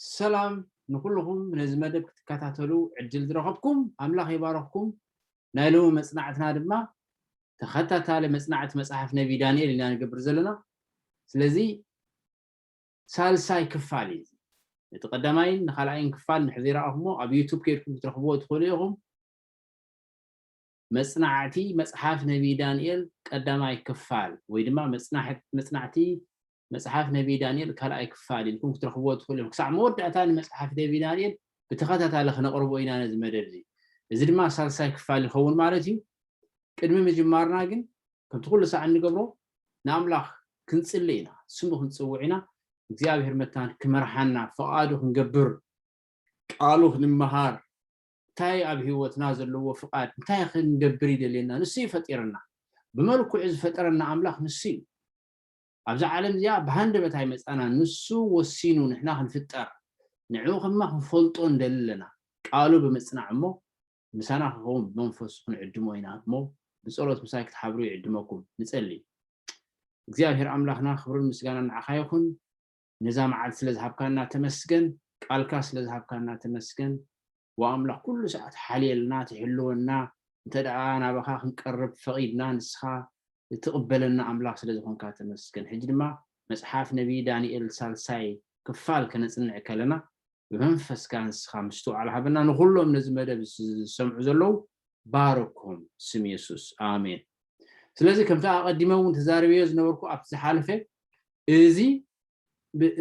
ሰላም ንኹልኹም ነዚ መደብ ክትከታተሉ ዕድል ዝረኸብኩም ኣምላኽ ይባረኽኩም። ናይ ሎሚ መጽናዕትና ድማ ተኸታታሊ መጽናዕቲ መጽሓፍ ነቢ ዳንኤል ኢና ንገብር ዘለና። ስለዚ ሳልሳይ ክፋል እዩ። እቲ ቀዳማይን ንኻልኣይን ክፋል ንሕዚ ረኣኹሞ ኣብ ዩቱብ ከይድኩም ክትረኽብዎ ትኽእሉ ኢኹም። መጽናዕቲ መጽሓፍ ነቢ ዳንኤል ቀዳማይ ክፋል ወይ ድማ መጽናዕቲ መጽሓፍ ነቢ ዳንኤል ካልኣይ ክፋል ኢልኩም ክትረኽብዎ ትኽእሉ ኢኹም። ክሳዕ መወዳእታ ንመጽሓፍ ነቢ ዳንኤል ብተኸታታሊ ክነቕርቦ ኢና ነዚ መደብ እዚ። እዚ ድማ ሳልሳይ ክፋል ይኸውን ማለት እዩ። ቅድሚ ምጅማርና ግን ከምቲ ኩሉ ሳዕ እንገብሮ ንኣምላኽ ክንጽሊ ኢና፣ ስሙ ክንጽውዕ ኢና። እግዚኣብሔር መታን ክመርሓና፣ ፍቓዱ ክንገብር፣ ቃሉ ክንመሃር፣ እንታይ ኣብ ህይወትና ዘለዎ ፍቓድ፣ እንታይ ክንገብር ይደልየና፣ ንሱ እዩ ፈጢርና። ብመልክዑ ዝፈጠረና ኣምላኽ ንሱ እዩ። ኣብዛ ዓለም እዚኣ ብሃንደበት ኣይመጻና፣ ንሱ ወሲኑ ንሕና ክንፍጠር፣ ንዕኡ ከማ ክንፈልጦ ንደሊ ኣለና። ቃሉ ብምጽናዕ እሞ ምሳና ክኸውን ብመንፈሱ ክንዕድሞ ኢና እሞ ብጸሎት ምሳይ ክትሓብሩ ይዕድመኩም። ንጸሊ። እግዚኣብሔር ኣምላኽና ክብርን ምስጋናን ንዓኻ ይኹን። ነዛ መዓልቲ ስለ ዝሃብካና ተመስገን። ቃልካ ስለ ዝሃብካና ተመስገን። ወኣምላኽ ኩሉ ሰዓት ሓልየልና፣ ትሕልወና። እንተ ደኣ ናባኻ ክንቀርብ ፈቒድና ንስኻ እትቕበለና ኣምላኽ ስለ ዝኾንካ ተመስገን። ሕጂ ድማ መጽሓፍ ነቢ ዳንኤል ሳልሳይ ክፋል ከነጽንዕ ከለና ብመንፈስካ ንስኻ ምስትውዓል ሃበና። ንኹሎም ነዚ መደብ ዝሰምዑ ዘለዉ ባርኮም ስም የሱስ። ኣሜን። ስለዚ ከምቲ ኣቐዲመ እውን ተዛርበዮ ዝነበርኩ ኣብቲ ዝሓለፈ እዚ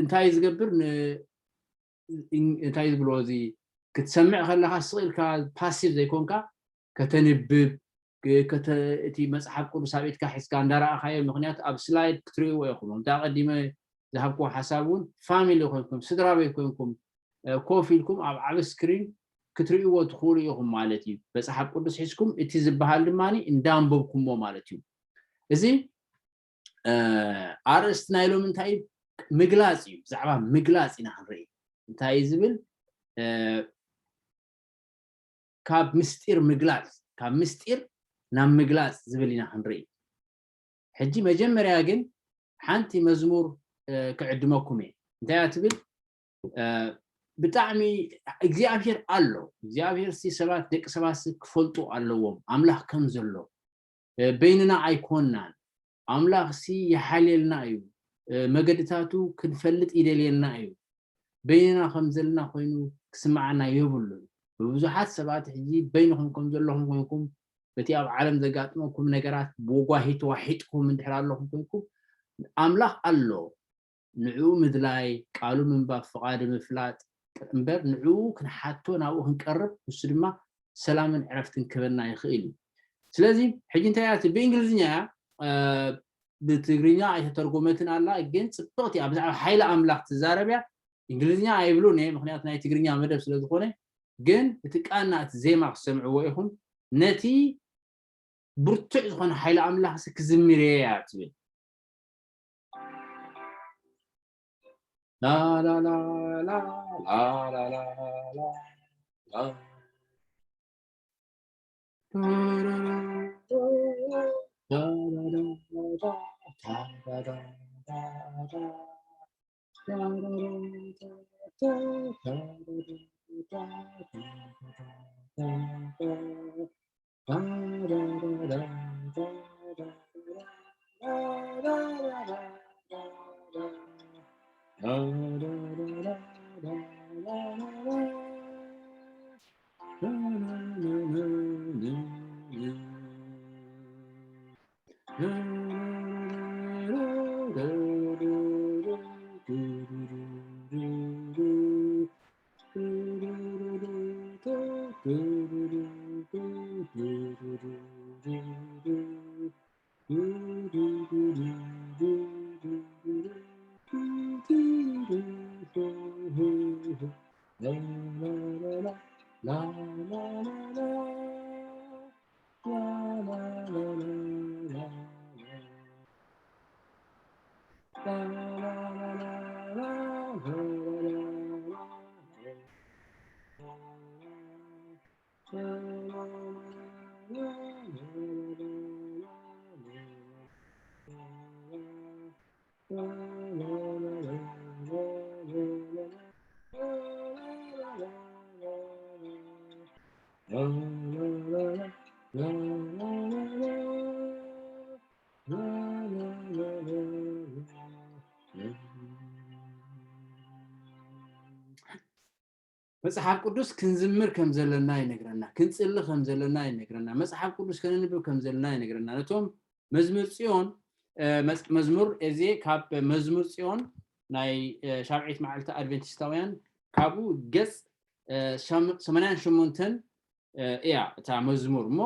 እንታይ ዝገብር እንታይ ዝብልዎ እዚ ክትሰምዕ ከለኻ ስቕ ኢልካ ፓሲቭ ዘይኮንካ ከተንብብ እቲ መፅሓፍ ቅዱስ ኣብ ኢድካ ሒዝካ እንዳረኣኻዮ ምክንያቱ ኣብ ስላይድ ክትርእይዎ ኢኹም። ከምቲ ኣቐዲመ ዝሃብክዎ ሓሳብ እውን ፋሚሊ ኮይንኩም ስድራ ቤት ኮይንኩም ኮፍ ኢልኩም ኣብ ዓቢ ስክሪን ክትርእይዎ ትኽእሉ ኢኹም ማለት እዩ። መፅሓፍ ቅዱስ ሒዝኩም እቲ ዝበሃል ድማ እንዳንበብኩሞ ማለት እዩ። እዚ ኣርእስቲ ናይ ሎም እንታይ እዩ? ምግላፅ እዩ። ብዛዕባ ምግላፅ ኢና ክንርኢ። እንታይ እዩ ዝብል? ካብ ምስጢር ምግላፅ፣ ካብ ምስጢር ናብ ምግላፅ ዝብል ኢና ክንርኢ። ሕጂ መጀመርያ ግን ሓንቲ መዝሙር ክዕድመኩም እየ። እንታይ እያ ትብል? ብጣዕሚ እግዚኣብሔር ኣሎ። እግዚኣብሔር ሲ ሰባት ደቂ ሰባት ክፈልጡ ኣለዎም ኣምላኽ ከም ዘሎ። በይንና ኣይኮናን። ኣምላኽ ሲ ይሓልየልና እዩ። መገድታቱ ክንፈልጥ ይደልየልና እዩ። በይንና ከም ዘለና ኮይኑ ክስምዓና የብሉን። ብብዙሓት ሰባት ሕጂ በይንኹም ከም ዘለኹም ኮይንኩም በቲ ኣብ ዓለም ዘጋጥመኩም ነገራት ብጓሂ ተዋሒጥኩም እንድሕር ኣለኹም ኮይንኩም ኣምላኽ ኣሎ። ንዕኡ ምድላይ፣ ቃሉ ምንባብ፣ ፍቓዱ ምፍላጥ እምበር ንዕኡ ክንሓቶ ናብኡ ክንቀርብ ንሱ ድማ ሰላምን ዕረፍትን ክህበና ይኽእል እዩ። ስለዚ ሕጂ እንታይ እያ ብእንግሊዝኛ እያ ብትግርኛ ኣይተተርጎመትን ኣላ ግን ፅብቕቲ እያ ብዛዕባ ሓይሊ ኣምላኽ ትዛረብ እያ። እንግሊዝኛ ኣይብሉን እየ ምክንያቱ ናይ ትግርኛ መደብ ስለ ዝኾነ ግን እቲ ቃና እቲ ዜማ ክሰምዕዎ ኢኹም ነቲ ብርቱዕ ዝኾነ ሓይሊ ኣምላኽ ሲ ክዝምር እየ እያ ትብል። መጽሓፍ ቅዱስ ክንዝምር ከም ዘለና ይነግረና፣ ክንጽሊ ከም ዘለና ይነግረና፣ መጽሓፍ ቅዱስ ከነንብብ ከም ዘለና ይነግረና። ነቶም መዝሙር ጽዮን መዝሙር እዚ ካብ መዝሙር ጽዮን ናይ ሻብዒት መዓልቲ ኣድቨንቲስታውያን ካብኡ ገጽ ሰማንያን ሸሞንተን እያ እታ መዝሙር እሞ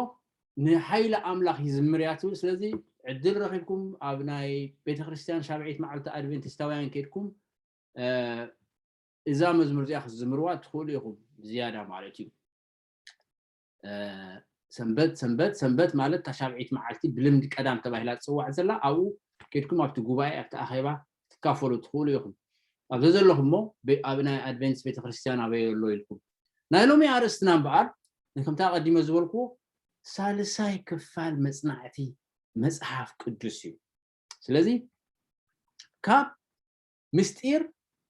ንሓይሊ ኣምላኽ ይዝምር እያ ትብል። ስለዚ ዕድል ረኺብኩም ኣብ ናይ ቤተክርስትያን ሻብዒት መዓልቲ ኣድቨንቲስታውያን ከድኩም እዛ መዝሙር እዚኣ ክትዝምርዋ ትኽእሉ ኢኹም ዝያዳ ማለት እዩ። ሰንበት ሰንበት ሰንበት ማለት እታ ሻብዒት መዓልቲ ብልምዲ ቀዳም ተባሂላ ትፅዋዕ ዘላ ኣብኡ ከድኩም ኣብቲ ጉባኤ ኣብቲ ኣኼባ ክትካፈሉ ትኽእሉ ኢኹም። ኣብዚ ዘለኹም እሞ ኣብ ናይ ኣድቨንቲስት ቤተክርስትያን ኣበይ ኣሎ ኢልኩም ናይ ሎሚ ኣርእስትና እምበኣር ከምታ ቀዲመ ዝበልኩዎ ሳልሳይ ክፋል መፅናዕቲ መፅሓፍ ቅዱስ እዩ። ስለዚ ካብ ምስጢር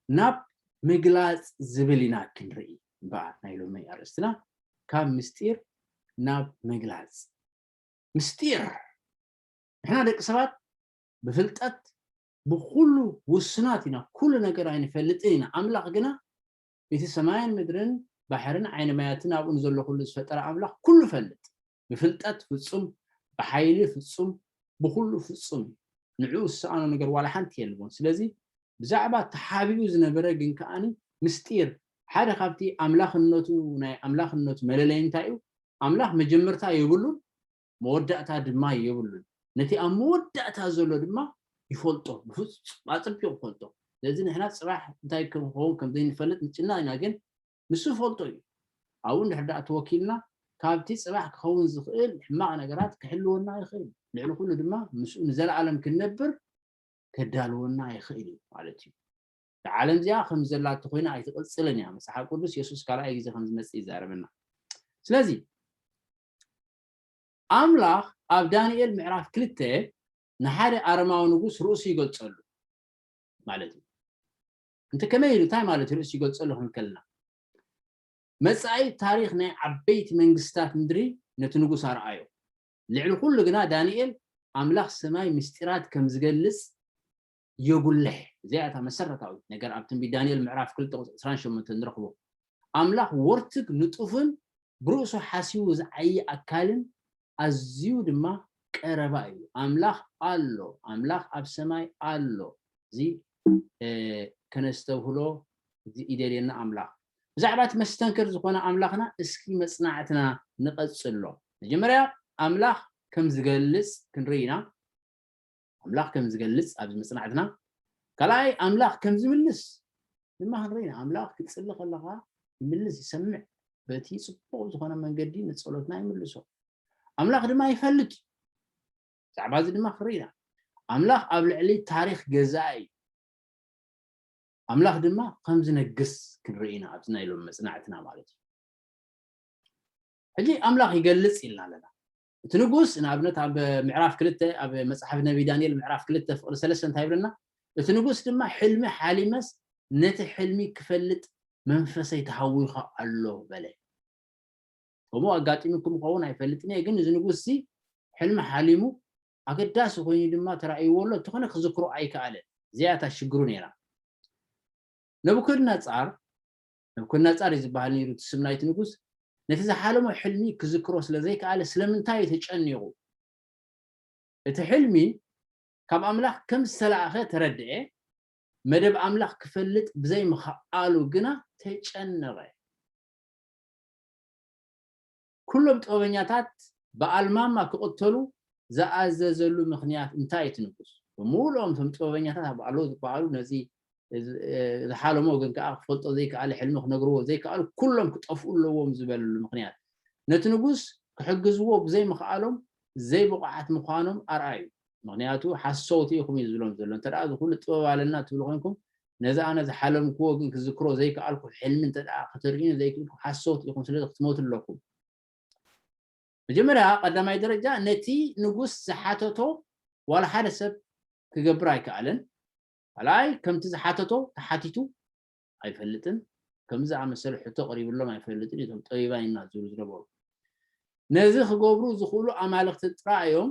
ናብ ምግላፅ ዝብል ኢና ክንርኢ እምበኣር ናይ ሎሚ ኣርእስትና ካብ ምስጢር ናብ ምግላፅ። ምስጢር ንሕና ደቂ ሰባት ብፍልጠት ብኩሉ ውሱናት ኢና፣ ኩሉ ነገር ኣይንፈልጥን ኢና። ኣምላኽ ግና እቲ ሰማይን ምድርን ባሕርን ዓይኒ ማያትን ኣብኡ ንዘሎ ኩሉ ዝፈጠረ ኣምላኽ ኩሉ ፈልጥ፣ ብፍልጠት ፍጹም፣ ብሓይሊ ፍጹም፣ ብኩሉ ፍጹም እዩ። ንዕኡ ዝሰኣኖ ነገር ዋላ ሓንቲ የልቦን። ስለዚ ብዛዕባ ተሓቢኡ ዝነበረ ግን ከኣኒ ምስጢር ሓደ ካብቲ ኣምላኽነቱ ናይ ኣምላኽነቱ መለለይ እንታይ እዩ? ኣምላኽ መጀመርታ የብሉን መወዳእታ ድማ የብሉን። ነቲ ኣብ መወዳእታ ዘሎ ድማ ይፈልጦ፣ ብፍጹም ኣጸቢቑ ይፈልጦ። ስለዚ ንሕና ጽባሕ እንታይ ክንኸውን ከም ዘይንፈልጥ ንጭነቕ ኢና፣ ግን ንሱ ይፈልጦ እዩ። ኣብኡ እንድሕር ደኣ ተወኪልና ካብቲ ጽባሕ ክኸውን ዝኽእል ሕማቕ ነገራት ክሕልወና ይኽእል። ልዕሊ ኩሉ ድማ ምስኡ ንዘለኣለም ክንነብር ከዳልወና ይኽእል እዩ ማለት እዩ። እዛ ዓለም እዚኣ ከም ዘላቶ ኮይና ኣይትቕጽልን እያ። መጽሓፍ ቅዱስ የሱስ ካልኣይ ግዜ ከም ዝመጽእ ይዛረበና። ስለዚ ኣምላኽ ኣብ ዳንኤል ምዕራፍ ክልተ ንሓደ ኣረማዊ ንጉስ ርእሱ ይገልጸሉ ማለት እዩ። እንተ ከመይ ኢሉ እንታይ ማለት ርእሱ ይገልጸሉ ክንከልና መጻኢ ታሪኽ ናይ ዓበይቲ መንግስታት ምድሪ ነቲ ንጉስ ኣርኣዮ። ልዕሊ ኩሉ ግና ዳንኤል ኣምላኽ ሰማይ ምስጢራት ከም ዝገልጽ የጉልሕ። እዚኣ እታ መሰረታዊት ነገር ኣብ ትንቢት ዳንኤል ምዕራፍ ክልተ ቁጽሪ ዕስራን ሸሞንተን ንረኽቦ። ኣምላኽ ወርትግ ንጡፍን ብርእሱ ሓሲቡ ዝዓዪ ኣካልን ኣዝዩ ድማ ቀረባ እዩ። ኣምላኽ ኣሎ፣ ኣምላኽ ኣብ ሰማይ ኣሎ። እዚ ከነስተብህሎ ይደልየና ኣምላኽ። ብዛዕባ እቲ መስተንክር ዝኾነ ኣምላኽና እስኪ መጽናዕትና ንቐጽሎ። መጀመርያ ኣምላኽ ከም ዝገልጽ ክንርኢ ኢና። ኣምላኽ ከም ዝገልጽ ኣብዚ መጽናዕትና ካልኣይ ኣምላኽ ከም ዝምልስ ድማ ክንርኢ ኢና። ኣምላኽ ክትጽሊ ከለኻ ይምልስ፣ ይሰምዕ። በቲ ጽቡቕ ዝኾነ መንገዲ ንጸሎትና ይምልሶ። ኣምላኽ ድማ ይፈልጥ። ብዛዕባ እዚ ድማ ክንርኢ ኢና። ኣምላኽ ኣብ ልዕሊ ታሪኽ ገዛኢ እዩ። ኣምላኽ ድማ ከም ዝነግስ ክንርኢ ኢና ኣብዚ ናይ ሎም መጽናዕትና ማለት እዩ። ሕጂ ኣምላኽ ይገልጽ ኢልና ኣለና። እቲ ንጉስ ንኣብነት ኣብ ምዕራፍ ክልተ ኣብ መጽሓፍ ነቢ ዳንኤል ምዕራፍ ክልተ ፍቕሪ ሰለስተ እንታይ ይብለና? እቲ ንጉስ ድማ ሕልሚ ሓሊመስ ነቲ ሕልሚ ክፈልጥ መንፈሰይ ተሃዊኹ ኣሎ በለ። ከምኡ ኣጋጢሙኩም ክኸውን ኣይፈልጥን እየ፣ ግን እዚ ንጉስ እዚ ሕልሚ ሓሊሙ ኣገዳሲ ኮይኑ ድማ ተራእይዎ ኣሎ፣ እንተኾነ ክዝክሮ ኣይከኣለን። እዚኣ እታ ሽግሩ ነይራ። ነቡከድነጻር ነቡከድነጻር እዩ ዝበሃል ነይሩ እቲ ስም ናይቲ ንጉስ። ነቲ ዝሓለሞ ሕልሚ ክዝክሮ ስለ ዘይከኣለ ስለምንታይ እዩ ተጨኒቑ? እቲ ሕልሚ ካብ ኣምላኽ ከም ዝተላእኸ ተረድኤ፣ መደብ ኣምላኽ ክፈልጥ ብዘይምኽኣሉ ግና ተጨነቐ። ኩሎም ጥበበኛታት ብኣልማማ ክቕተሉ ዝኣዘዘሉ ምኽንያት እንታይ እቲ ንጉስ? ብምሉኦም እቶም ጥበበኛታት ኣብ ኣለዉ ዝበሃሉ ነዚ ዝሓለሞ ግን ከዓ ክፈልጦ ዘይከኣለ ሕልሚ ክነግርዎ ዘይከኣሉ ኩሎም ክጠፍኡ ኣለዎም ዝበልሉ ምኽንያት ነቲ ንጉስ ክሕግዝዎ ብዘይምኽኣሎም ዘይብቑዓት ምዃኖም ኣርኣዩ። ምኽንያቱ ሓሰውቲ ኢኹም እዩ ዝብሎም ዘሎ። እንተ ደኣ እዚ ኩሉ ጥበብ ኣለና ትብሉ ኮንኩም ነዚ ኣነ ዝሓለምክዎ ግን ክዝክሮ ዘይከኣልኩ ሕልሚ እንተ ደኣ ከተርእዩኒ ዘይክእልኩም ሓሰውቲ ኢኹም፣ ስለዚ ክትሞቱ ኣለኩም። መጀመርያ ቀዳማይ ደረጃ ነቲ ንጉስ ዝሓተቶ ዋላ ሓደ ሰብ ክገብር ኣይከኣለን። ካልኣይ ከምቲ ዝሓተቶ ተሓቲቱ ኣይፈልጥን፣ ከምዚ ዝኣመሰለ ሕቶ ቀሪብሎም ኣይፈልጥን እቶም ጠቢባን ኢና ዝብሉ ዝነበሩ። ነዚ ክገብሩ ዝኽእሉ ኣማልኽቲ ጥራይ እዮም፣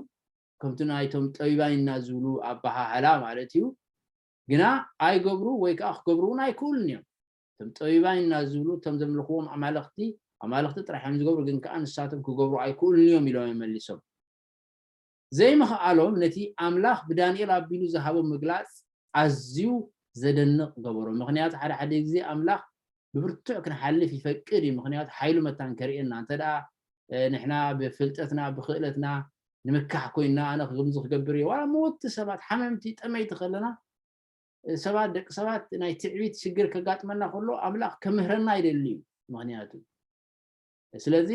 ከምቲ ናይቶም ጠቢባን ኢና ዝብሉ ኣበሃህላ ማለት እዩ። ግና ኣይገብሩ ወይ ከዓ ክገብሩ እውን ኣይክእሉን እዮም። እቶም ጠቢባን ኢና ዝብሉ እቶም ዘምልኽዎም ኣማልኽቲ ኣማልኽቲ ጥራሕ እዮም ዝገብሩ፣ ግን ከዓ ንሳቶም ክገብሩ ኣይክእሉን እዮም ኢሎም እዮም መሊሶም። ዘይምኽኣሎም ነቲ ኣምላኽ ብዳንኤል ኣቢሉ ዝሃቦ ምግላጽ ኣዝዩ ዘደንቕ ገበሮ። ምኽንያቱ ሓደ ሓደ ግዜ ኣምላኽ ብብርቱዕ ክንሓልፍ ይፈቅድ እዩ። ምኽንያቱ ሓይሉ መታን ከርእየና። እንተ ደኣ ንሕና ብፍልጠትና ብኽእለትና ንምካሕ ኮይንና ኣነ ከምዚ ክገብር እየ ዋላ መወቲ ሰባት ሓመምቲ ጠመይቲ ከለና ሰባት ደቂ ሰባት ናይ ትዕቢት ሽግር ከጋጥመና ከሎ ኣምላኽ ከምህረና ይደሊ እዩ። ምኽንያቱ ስለዚ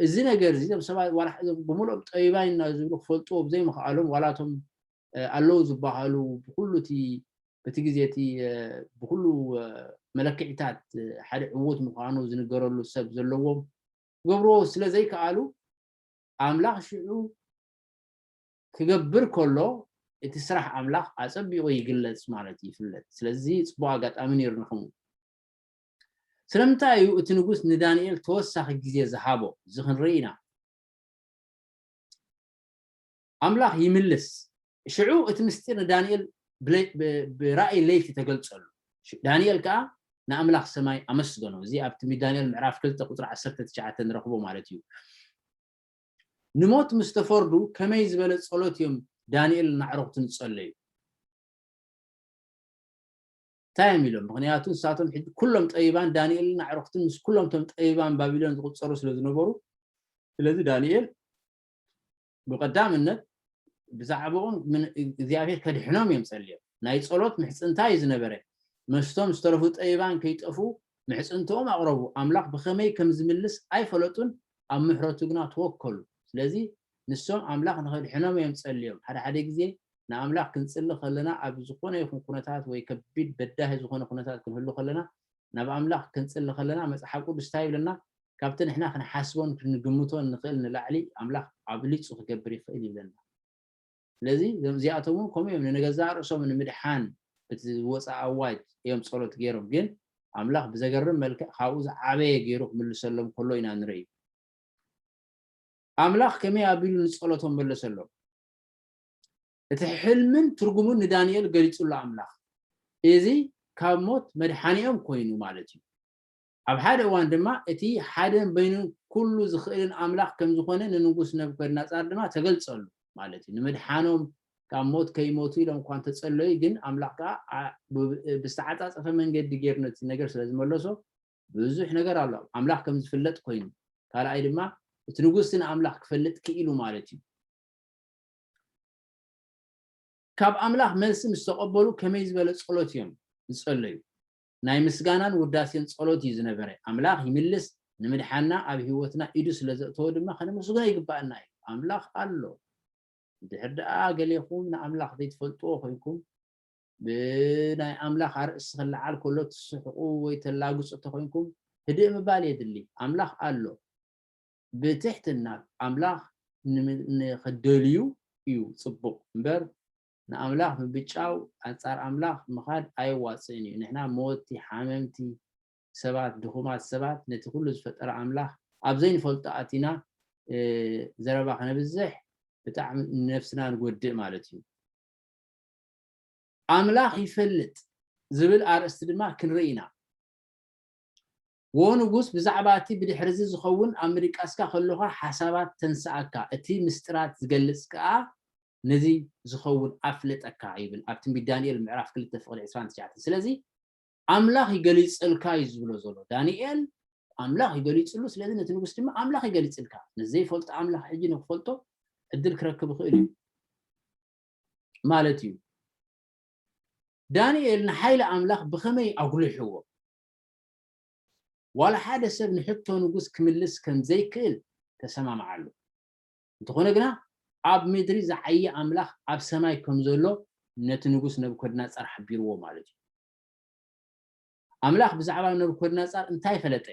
እዚ ነገር እዚ እዞም ሰባት ዋላ እዞም ብምልኦም ጠቢባን ኢና ዝብሉ ክፈልጥዎ ብዘይምኽኣሎም ዋላቶም ኣለዉ ዝበሃሉ ብኩሉ እቲ በቲ ግዜ እቲ ብኩሉ መለክዒታት ሓደ ዕዉት ምዃኑ ዝንገረሉ ሰብ ዘለዎም ክገብርዎ ስለ ዘይከኣሉ ኣምላኽ ሽዑ ክገብር ከሎ እቲ ስራሕ ኣምላኽ ኣጸቢቑ ይግለጽ ማለት ይፍለጥ። ስለዚ ጽቡቕ ኣጋጣሚ ነይሩ ንኽሙ ስለምንታይ እዩ እቲ ንጉስ ንዳንኤል ተወሳኺ ግዜ ዝሃቦ እዚ ክንርኢ ኢና። ኣምላኽ ይምልስ። ሽዑ እቲ ምስጢር ንዳንኤል ብራእይ ለይቲ ተገልጸሉ። ዳንኤል ከኣ ንኣምላኽ ሰማይ ኣመስገኖ። እዚ ኣብ ትንቢት ዳንኤል ምዕራፍ ክልተ ቁጽሪ ዓሰርተ ትሽዓተ ንረኽቦ ማለት እዩ። ንሞት ምስ ተፈርዱ ከመይ ዝበለ ጸሎት እዮም ዳንኤል ናዕረኽቱ ንጸለዩ? እንታይ እዮም ኢሎም? ምኽንያቱ ንሳቶም ሕጂ ኩሎም ጠቢባን ዳንኤልን ኣዕሩኽትን ምስ ኩሎም እቶም ጠቢባን ባቢሎን ዝቑጸሩ ስለ ዝነበሩ፣ ስለዚ ዳንኤል ብቐዳምነት ብዛዕባኦም እግዚኣብሔር ከድሕኖም እዮም ጸልዮም። ናይ ጸሎት ምሕጽንታ እዩ ዝነበረ። መስቶም ዝተረፉ ጠቢባን ከይጠፉ ምሕጽንትኦም ኣቕረቡ። ኣምላኽ ብኸመይ ከም ዝምልስ ኣይፈለጡን፣ ኣብ ምሕረቱ ግና ተወከሉ። ስለዚ ንሶም ኣምላኽ ንኸድሕኖም እዮም ጸልዮም። ሓደ ሓደ ግዜ ንኣምላኽ ክንጽሊ ከለና ኣብ ዝኾነ ይኹን ኩነታት ወይ ከቢድ በዳሂ ዝኾነ ኩነታት ክንህሉ ከለና ናብ ኣምላኽ ክንጽሊ ከለና መጽሓፍ ቅዱስ እንታይ ይብለና? ካብቲ ንሕና ክንሓስቦን ክንግምቶን ንኽእል ንላዕሊ ኣምላኽ ኣብሊጹ ክገብር ይኽእል ይብለና። ስለዚ እዚኣቶም እውን ከምኡ እዮም ንገዛእ ርእሶም ንምድሓን እቲ ዝወፀ ኣዋጅ እዮም ጸሎት ገይሮም፣ ግን ኣምላኽ ብዘገርም መልክዕ ካብኡ ዝዓበየ ገይሩ ክምልሰሎም ከሎ ኢና ንርኢ። ኣምላኽ ከመይ ኣቢሉ ንጸሎቶም መለሰሎም? እቲ ሕልምን ትርጉሙን ንዳንኤል ገሊጹሉ ኣምላኽ፣ እዚ ካብ ሞት መድሓኒኦም ኮይኑ ማለት እዩ። ኣብ ሓደ እዋን ድማ እቲ ሓደን በይኑን ኩሉ ዝኽእልን ኣምላኽ ከም ዝኾነ ንንጉስ ነብኮድናጻር ድማ ተገልጸሉ ማለት እዩ። ንምድሓኖም ካብ ሞት ከይሞቱ ኢሎም እኳ እንተጸለዩ፣ ግን ኣምላኽ ከኣ ብዝተዓጻጸፈ መንገዲ ገይሩ ነቲ ነገር ስለ ዝመለሶ ብዙሕ ነገር ኣሎ። ኣምላኽ ከም ዝፍለጥ ኮይኑ፣ ካልኣይ ድማ እቲ ንጉስ ንኣምላኽ ክፈልጥ ክኢሉ ማለት እዩ። ካብ ኣምላኽ መልሲ ምስ ተቐበሉ ከመይ ዝበለ ጸሎት እዮም ዝጸለዩ? ናይ ምስጋናን ውዳሴን ጸሎት እዩ ዝነበረ። ኣምላኽ ይምልስ፣ ንምድሓና ኣብ ህይወትና ኢዱ ስለ ዘእተወ ድማ ከነመስግኖ ይግባኣና እዩ። ኣምላኽ ኣሎ። እንድሕር ደኣ ገሌኹም ንኣምላኽ ዘይትፈልጥዎ ኮይንኩም፣ ብናይ ኣምላኽ ኣርእስቲ ክለዓል ከሎ ትስሕቑ ወይ ተላግጹ እንተኾይንኩም፣ ህድእ ምባል የድሊ። ኣምላኽ ኣሎ። ብትሕትና ኣምላኽ ንኽደልዩ እዩ ጽቡቕ እምበር ንኣምላኽ ምብጫው ኣንጻር ኣምላኽ ምኻድ ኣየዋጽእን እዩ። ንሕና መወቲ፣ ሓመምቲ ሰባት፣ ድኹማት ሰባት ነቲ ኩሉ ዝፈጠረ ኣምላኽ ኣብ ዘይንፈልጦ ኣቲና ዘረባ ከነብዝሕ ብጣዕሚ ንነፍስና ንጎድእ ማለት እዩ። ኣምላኽ ይፈልጥ ዝብል ኣርእስቲ ድማ ክንርኢ ኢና። ወ ንጉስ ብዛዕባ እቲ ብድሕርዚ ዝኸውን ኣብ ምድቃስካ ከለኻ ሓሳባት ተንስኣካ፣ እቲ ምስጢራት ዝገልጽ ከኣ ነዚ ዝኸውን ኣፍለጠካ ይብል ኣብ ትንቢት ዳንኤል ምዕራፍ ክልተ ፍቕዲ ዕስራን ትሽዓተን። ስለዚ ኣምላኽ ይገሊጸልካ እዩ ዝብሎ ዘሎ ዳንኤል ኣምላኽ ይገሊጽሉ። ስለዚ ነቲ ንጉስ ድማ ኣምላኽ ይገሊጽልካ። ነዘይፈልጦ ኣምላኽ ሕጂ ንክፈልጦ ዕድል ክረክብ ይኽእል እዩ ማለት እዩ። ዳንኤል ንሓይሊ ኣምላኽ ብኸመይ ኣጉሊሕዎ? ዋላ ሓደ ሰብ ንሕቶ ንጉስ ክምልስ ከም ዘይክእል ተሰማምዓሉ። እንተኾነ ግና ኣብ ምድሪ ዝዓየ ኣምላኽ ኣብ ሰማይ ከም ዘሎ ነቲ ንጉስ ነብኮድናጻር ሓቢርዎ ማለት እዩ። ኣምላኽ ብዛዕባ ነብኮድናጻር እንታይ ፈለጠ?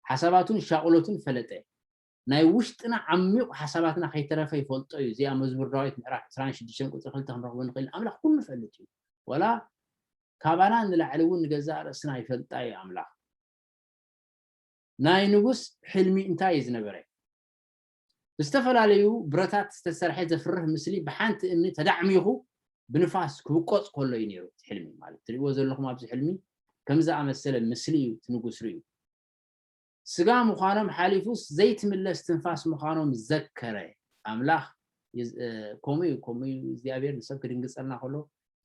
ሓሳባቱን ሻቕሎቱን ፈለጠ። ናይ ውሽጥና ዓሚቕ ሓሳባትና ከይተረፈ ይፈልጦ እዩ። እዚኣ መዝሙር ዳዊት ምዕራፍ ዕስራን ሽዱሽተን ቁጽሪ ክልተ ክንረኽቦ ንኽእል። ኣምላኽ ኩሉ ፈልጥ እዩ። ወላ ካባና ንላዕሊ እውን ንገዛእ ርእስና ይፈልጣ እዩ ኣምላኽ። ናይ ንጉስ ሕልሚ እንታይ እዩ ዝነበረ? ብዝተፈላለዩ ብረታት ዝተሰርሐ ዘፍርህ ምስሊ ብሓንቲ እምኒ ተዳዕሚኹ ብንፋስ ክብቆፅ ከሎ እዩ ነይሩ እቲ ሕልሚ። ማለት ትሪእዎ ዘለኹም ኣብዚ ሕልሚ ከም ዝኣመሰለ ምስሊ እዩ እቲ ንጉስ ርእዩ። ስጋ ምዃኖም ሓሊፉስ ዘይትምለስ ትንፋስ ምዃኖም ዘከረ። ኣምላኽ ከምኡ እዩ። ከምኡ እዩ እግዚኣብሔር ንሰብ ክድንግፀልና ከሎ፣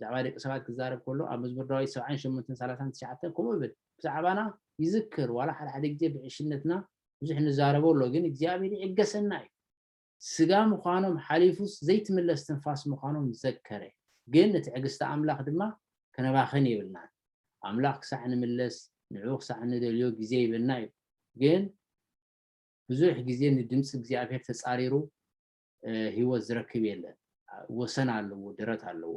ብዛዕባ ደቂ ሰባት ክዛረብ ከሎ ኣብ መዝሙር ዳዊት ሰብዓን ሸሞንተን ሰላሳን ትሽዓተን ከምኡ ይብል። ብዛዕባና ይዝክር። ዋላ ሓደ ሓደ ግዜ ብዕሽነትና ብዙሕ ንዛረቦ ኣሎ፣ ግን እግዚኣብሔር ይዕገሰና እዩ። ስጋ ምዃኖም ሓሊፉስ ዘይትምለስ ትንፋስ ምዃኖም ዘከረ። ግን ንትዕግስቲ ኣምላኽ ድማ ከነባኽን የብልናን። ኣምላኽ ክሳዕ ንምለስ ንዕኡ ክሳዕ እንደልዮ ግዜ ይበና እዩ። ግን ብዙሕ ግዜ ንድምፂ እግዚኣብሔር ተፃሪሩ ህይወት ዝረክብ የለን። ወሰን ኣለዎ፣ ደረት ኣለዎ።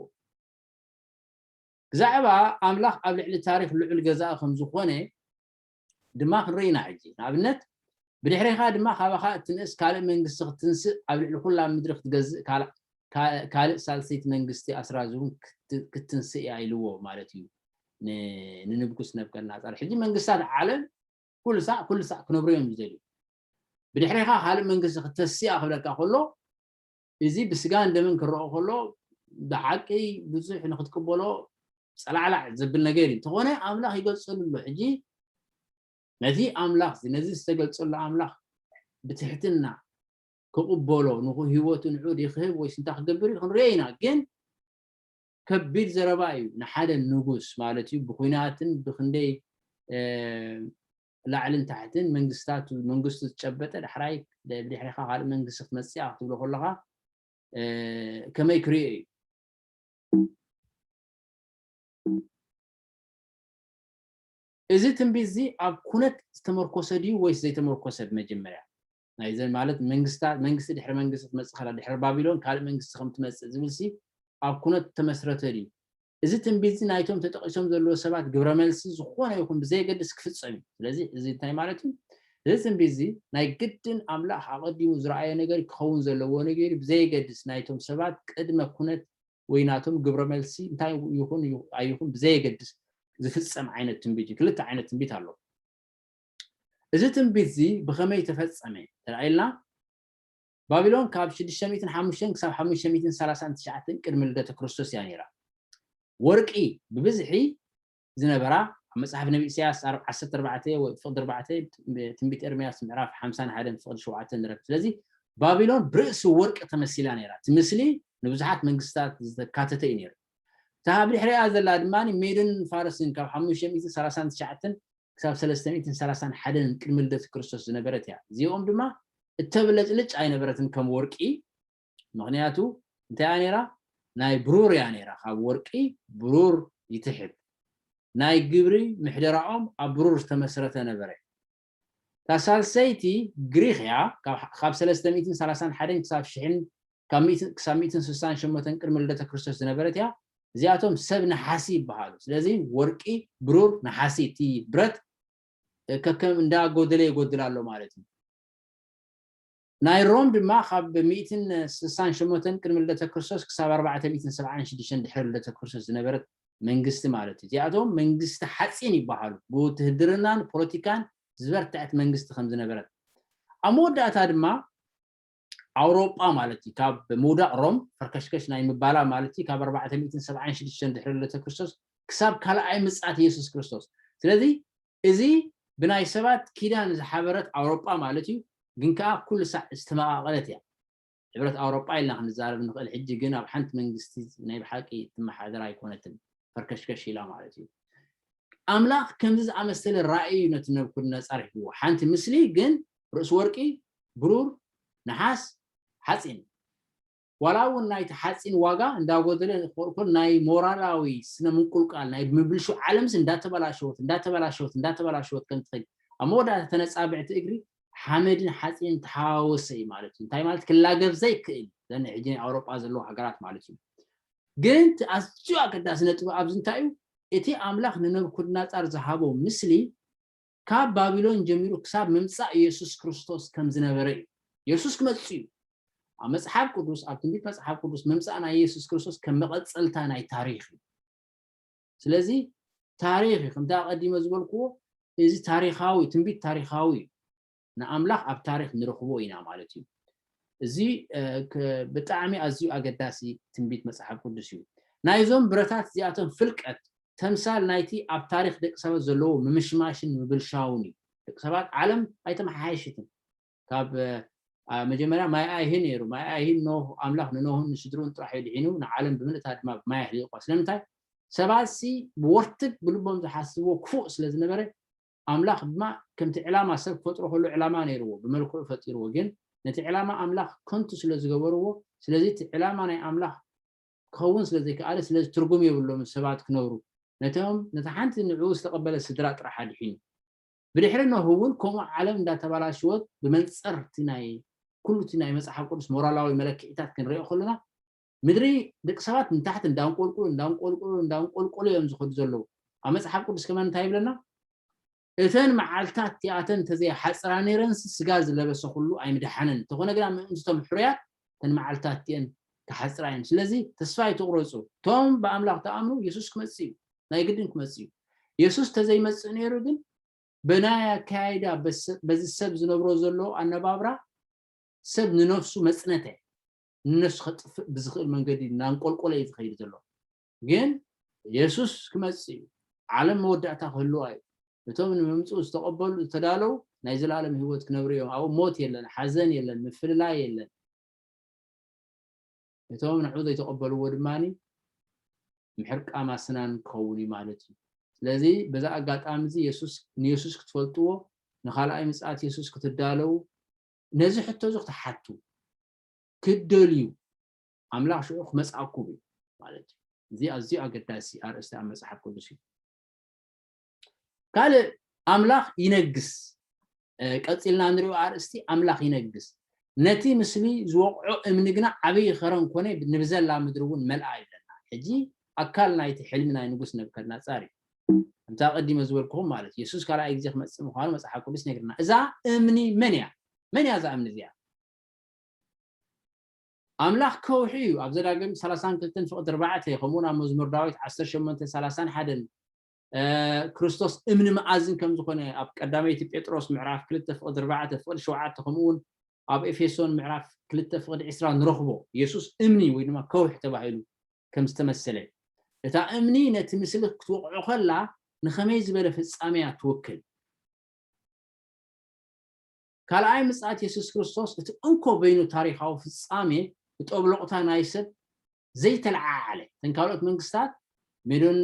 ብዛዕባ ኣምላኽ ኣብ ልዕሊ ታሪኽ ልዑል ገዛኢ ከም ዝኾነ ድማ ክንርኢ ኢና። ሕጂ ንኣብነት ብድሕሬኻ ድማ ካባኻ እትንእስ ካልእ መንግስቲ ክትትንስእ፣ ኣብ ልዕሊ ኩላ ምድሪ ክትገዝእ ካልእ ሳልሰይቲ መንግስቲ ኣስራዚ እውን ክትትንስእ እያ ኢልዎ ማለት እዩ ንንጉስ ነብቀድናፃር። ሕጂ መንግስታት ዓለም ኩሉ ሳዕ ኩሉ ሳዕ ክነብሩ እዮም ዝደልዩ። ብድሕሬኻ ካልእ መንግስቲ ክተስእ እያ ክብለካ ከሎ፣ እዚ ብስጋን ደምን ክረኦ ከሎ ብሓቂ ብዙሕ ንክትቅበሎ ፀላዕላዕ ዘብል ነገር እዩ። እንተኾነ ኣምላኽ ይገልፀሉ ኣሎ። ሕጂ ነቲ ኣምላኽ ነዚ ዝተገልፀሉ ኣምላኽ ብትሕትና ክቕበሎ ንህይወቱ ንዑ ክህብ ወይስ እንታይ ክገብር እዩ ክንሪኦ ኢና። ግን ከቢድ ዘረባ እዩ ንሓደ ንጉስ ማለት እዩ። ብኩናትን ብክንደይ ላዕልን ታሕትን መንግስታቱ መንግስቱ ዝጨበጠ ዳሕራይ ብድሕሪኻ ካልእ መንግስቲ ክትመፅእ ክትብሎ ከለኻ ከመይ ክሪኦ እዩ? እዚ ትንቢት እዚ ኣብ ኩነት ዝተመርኮሰ ድዩ ወይስ ዘይተመርኮሰ? ብመጀመርያ ናይዘን ማለት መንግስታት መንግስቲ ድሕሪ መንግስቲ ትመፅእ ከላ ድሕሪ ባቢሎን ካልእ መንግስቲ ከም ትመፅእ ዝብል ሲ ኣብ ኩነት ተመስረተ ድዩ? እዚ ትንቢት እዚ ናይቶም ተጠቒሶም ዘለዎ ሰባት ግብረ መልሲ ዝኾነ ይኹን ብዘየገድስ ክፍፀም እዩ። ስለዚ እዚ እንታይ ማለት እዩ? እዚ ትንቢት እዚ ናይ ግድን ኣምላኽ ኣቐዲሙ ዝረኣዮ ነገር ክኸውን ዘለዎ ነገር እዩ። ብዘየገድስ ናይቶም ሰባት ቅድመ ኩነት ወይ ናቶም ግብረ መልሲ እንታይ ይኹን ኣይኹን ብዘየገድስ ዝፍፀም ዓይነት ትንቢት እዩ። ክልተ ዓይነት ትንቢት ኣሎ። እዚ ትንቢት እዚ ብኸመይ ተፈጸመ ተላኢልና ባቢሎን ካብ ሽዱሽተ ሚእትን ሓሙሽተን ክሳብ ሓሙሽተ ሚእትን ሰላሳን ትሽዓተን ቅድሚ ልደተ ክርስቶስ እያ ነይራ። ወርቂ ብብዝሒ ዝነበራ ኣብ መጽሓፍ ነቢ ኢሳያስ ዓሰርተ ኣርባዕተ ወይ ፍቕዲ ኣርባዕተ ትንቢት ኤርምያስ ምዕራፍ ሓምሳን ሓደን ፍቕዲ ሸውዓተን ንረክብ። ስለዚ ባቢሎን ብርእሲ ወርቂ ተመሲላ ነይራ። እቲ ምስሊ ንብዙሓት መንግስታት ዘካተተ እዩ ነይሩ። እታ ኣብ ድሕሪኣ ዘላ ድማ ሜዶንን ፋርስን ካብ ሓሙሽተ ሚእትን ሰላሳን ትሽዓተን ክሳብ ሰለስተ ሚእትን ሰላሳን ሓደን ቅድሚ ልደት ክርስቶስ ዝነበረት እያ። እዚኦም ድማ እተብለጭልጭ ኣይነበረትን ከም ወርቂ፣ ምኽንያቱ እንታይ እያ ነይራ? ናይ ብሩር እያ ነይራ። ካብ ወርቂ ብሩር ይትሕት። ናይ ግብሪ ምሕደራኦም ኣብ ብሩር ዝተመስረተ ነበረ። እታ ሳልሰይቲ ግሪኽ እያ፣ ካብ ሰለስተ ሚእትን ሰላሳን ሓደን ክሳብ ሽሕን ካብ ሚእትን ክሳብ ሚእትን ስሳን ሸሞንተን ቅድሚ ልደተ ክርስቶስ ዝነበረት እያ። እዚኣቶም ሰብ ነሓሲ ይበሃሉ። ስለዚ ወርቂ፣ ብሩር፣ ነሓሲ፣ እቲ ብረት ከከም እንዳጎደለ ይጎድል ኣሎ ማለት እዩ። ናይ ሮም ድማ ካብ ሚእትን ስሳን ሸሞንተን ቅድሚ ልደተ ክርስቶስ ክሳብ ኣርባዕተ ሚእትን ሰብዓን ሽዱሽተን ድሕሪ ልደተ ክርስቶስ ዝነበረት መንግስቲ ማለት እዩ። እዚኣቶም መንግስቲ ሓፂን ይበሃሉ። ብውትህድርናን ፖለቲካን ዝበርትዐት መንግስቲ ከም ዝነበረት። ኣብ መወዳእታ ድማ ኣውሮጳ ማለት እዩ ካብ ምውዳቕ ሮም ፈርከሽከሽ ናይ ምባላ ማለት እዩ ካብ ኣርባዕተ ሚእትን ሰብዓን ሽዱሽተን ድሕሪ ልደተ ክርስቶስ ክሳብ ካልኣይ ምጻት የሱስ ክርስቶስ። ስለዚ እዚ ብናይ ሰባት ኪዳን ዝሓበረት ኣውሮጳ ማለት እዩ። ግን ከዓ ኩሉ ሳዕ ዝተመቓቐለት እያ። ሕብረት ኣውሮጳ ኢልና ክንዛረብ ንኽእል። ሕጂ ግን ኣብ ሓንቲ መንግስቲ ናይ ብሓቂ ትመሓደር ኣይኮነትን። ፈርከሽከሽ ኢላ ማለት እዩ። ኣምላኽ ከምዚ ዝኣመሰለ ራእይ እዩ ነቲ ነብኩድነጻር ሂብዎ። ሓንቲ ምስሊ ግን ርእሲ ወርቂ፣ ብሩር፣ ነሓስ፣ ሓፂን። ዋላ እውን ናይቲ ሓፂን ዋጋ እንዳጎደለ ክኾርኮር ናይ ሞራላዊ ስነ ምንቁልቃል ናይ ምብልሹ ዓለምስ እንዳተበላሸወት እንዳተበላሸወት እንዳተበላሸወት ከም ትኸይድ ኣብ መወዳእታ ተነፃብዕቲ እግሪ ሓመድን ሓፂንን ተሓዋወሰ እዩ ማለት እዩ። እንታይ ማለት ክላገብ ዘይክእል ዘን ሕጂ ናይ ኣውሮጳ ዘለዉ ሃገራት ማለት እዩ። ግን እቲ ኣዝዩ ኣገዳሲ ነጥቢ ኣብዚ እንታይ እዩ? እቲ ኣምላኽ ንነብኩድናጻር ዝሃቦ ምስሊ ካብ ባቢሎን ጀሚሩ ክሳብ ምምጻእ የሱስ ክርስቶስ ከም ዝነበረ እዩ። የሱስ ክመጽእ እዩ። ኣብ መጽሓፍ ቅዱስ ኣብ ትንቢት መጽሓፍ ቅዱስ ምምጻእ ናይ የሱስ ክርስቶስ ከም መቐጸልታ ናይ ታሪኽ እዩ። ስለዚ ታሪኽ እዩ ከምቲ ኣቐዲመ ዝበልክዎ እዚ ታሪኻዊ ትንቢት ታሪኻዊ እዩ። ንኣምላኽ ኣብ ታሪኽ ንረኽቦ ኢና ማለት እዩ። እዚ ብጣዕሚ ኣዝዩ ኣገዳሲ ትንቢት መጽሓፍ ቅዱስ እዩ። ናይዞም ብረታት እዚኣቶም ፍልቀት ተምሳል ናይቲ ኣብ ታሪኽ ደቂ ሰባት ዘለዎ ምምሽማሽን ምብልሻውን እዩ። ደቂ ሰባት፣ ዓለም ኣይተመሓየሽትን። ካብ መጀመርያ ማይ ኣይሂ ነይሩ። ማይ ኣይሂ ኖህ ኣምላኽ ንኖህን ንስድርኡን ጥራሕ እዩ ድሒኑ፣ ንዓለም ብምልእታ ድማ ብማይ ኣሕሊቑ። ስለምንታይ? ሰባት ሲ ብወርትግ ብልቦም ዝሓስብዎ ክፉእ ስለ ዝነበረ፣ ኣምላኽ ድማ ከምቲ ዕላማ ሰብ ክፈጥሮ ከሎ ዕላማ ነይርዎ፣ ብመልክዑ ፈጢርዎ። ግን ነቲ ዕላማ ኣምላኽ ከንቱ ስለ ዝገበርዎ፣ ስለዚ እቲ ዕላማ ናይ ኣምላኽ ክኸውን ስለ ዘይከኣለ፣ ስለዚ ትርጉም የብሎም ሰባት ክነብሩ። ነቶም ነቲ ሓንቲ ንዕኡ ዝተቐበለ ስድራ ጥራሕ ኣድሒኑ። ብድሕሪ ኖህ እውን ከምኡ ዓለም እንዳተባላሽወት ብመንፅር እቲ ናይ ኩሉ እቲ ናይ መፅሓፍ ቅዱስ ሞራላዊ መለክዒታት ክንሪኦ ከለና ምድሪ ደቂ ሰባት ንታሕቲ እንዳንቆልቁሉ እንዳንቆልቁሉ እንዳንቆልቁሉ እዮም ዝኸዱ ዘለዉ። ኣብ መፅሓፍ ቅዱስ ከማን እንታይ ይብለና? እተን መዓልታት እቲኣተን እንተዘይሓፅራ ነይረንስ ስጋ ዝለበሰ ኩሉ ኣይምድሓንን። እንተኾነ ግና ምእንቲ እቶም ሕሩያት እተን መዓልታት እቲአን ክሓፅራ እየን። ስለዚ ተስፋ ኣይትቑረፁ። እቶም ብኣምላኽ ተኣምኑ የሱስ ክመፅእ እዩ። ናይ ግድን ክመፅእ እዩ። የሱስ ተዘይመፅእ ነይሩ ግን ብናይ ኣካያይዳ በዚ ሰብ ዝነብሮ ዘሎ ኣነባብራ ሰብ ንነፍሱ መፅነተ ንነፍሱ ከጥፍእ ብዝኽእል መንገዲ እናንቆልቆለ እዩ ዝኸይድ ዘሎ። ግን የሱስ ክመፅእ እዩ። ዓለም መወዳእታ ክህልዋ እዩ። እቶም ንምምፅኡ ዝተቐበሉ ዝተዳለው ናይ ዘላለም ህይወት ክነብሩ እዮም። ኣብኡ ሞት የለን፣ ሓዘን የለን፣ ምፍልላይ የለን። እቶም ንዕኡ ዘይተቐበልዎ ድማ ምሕርቃም ኣስናን ክኸውን እዩ ማለት እዩ። ስለዚ በዛ ኣጋጣሚ እዚ የሱስ ንየሱስ ክትፈልጥዎ፣ ንኻልኣይ ምጽኣት የሱስ ክትዳለው፣ ነዚ ሕቶ እዚ ክትሓቱ ክትደልዩ ኣምላኽ ሽዑ ክመጽኣኩም እዩ ማለት እዩ። እዚ ኣዝዩ ኣገዳሲ ኣርእስቲ ኣብ መጽሓፍ ቅዱስ እዩ። ካልእ ኣምላኽ ይነግስ። ቀፂልና ንሪኦ ኣርእስቲ ኣምላኽ ይነግስ። ነቲ ምስሊ ዝወቕዖ እምኒ ግና ዓብዪ ኸረን ኮነ፣ ንብዘላ ምድሪ እውን መልኣ ይብለና። ሕጂ ኣካል ናይቲ ሕልሚ ናይ ንጉስ ነብከድናፃር እዩ። ከምታ ቀዲመ ዝበልኩኹም ማለት የሱስ ካልኣይ ግዜ ክመፅእ ምዃኑ መፅሓፍ ቅዱስ ነግርና። እዛ እምኒ መን እያ? መን እያ እዛ እምኒ እዚኣ? ኣምላኽ ከውሒ እዩ። ኣብ ዘዳግም ሰላሳን ክልተን ፍቕዲ ኣርባዕተ፣ ከምኡውን ኣብ መዝሙር ዳዊት ዓሰርተ ሸሞንተ ሰላሳን ሓደን ክርስቶስ እምኒ መኣዝን ከም ዝኾነ ኣብ ቀዳመይቲ ጴጥሮስ ምዕራፍ ክልተ ፍቕዲ ኣርባዕተ፣ ፍቕዲ ሸውዓተ፣ ከምኡውን ኣብ ኤፌሶን ምዕራፍ ክልተ ፍቕዲ ዕስራ ንረኽቦ። የሱስ እምኒ ወይ ድማ ከውሒ ተባሂሉ ከም ዝተመሰለ፣ እታ እምኒ ነቲ ምስሊ ክትወቕዖ ከላ ንኸመይ ዝበለ ፍጻሜ እያ ትውክል? ካልኣይ ምጽኣት የሱስ ክርስቶስ እቲ እንኮ በይኑ ታሪኻዊ ፍጻሜ ብጠብሎቕታ ናይ ሰብ ዘይተለዓዓለ። እተን ካልኦት መንግስታት ሜዶን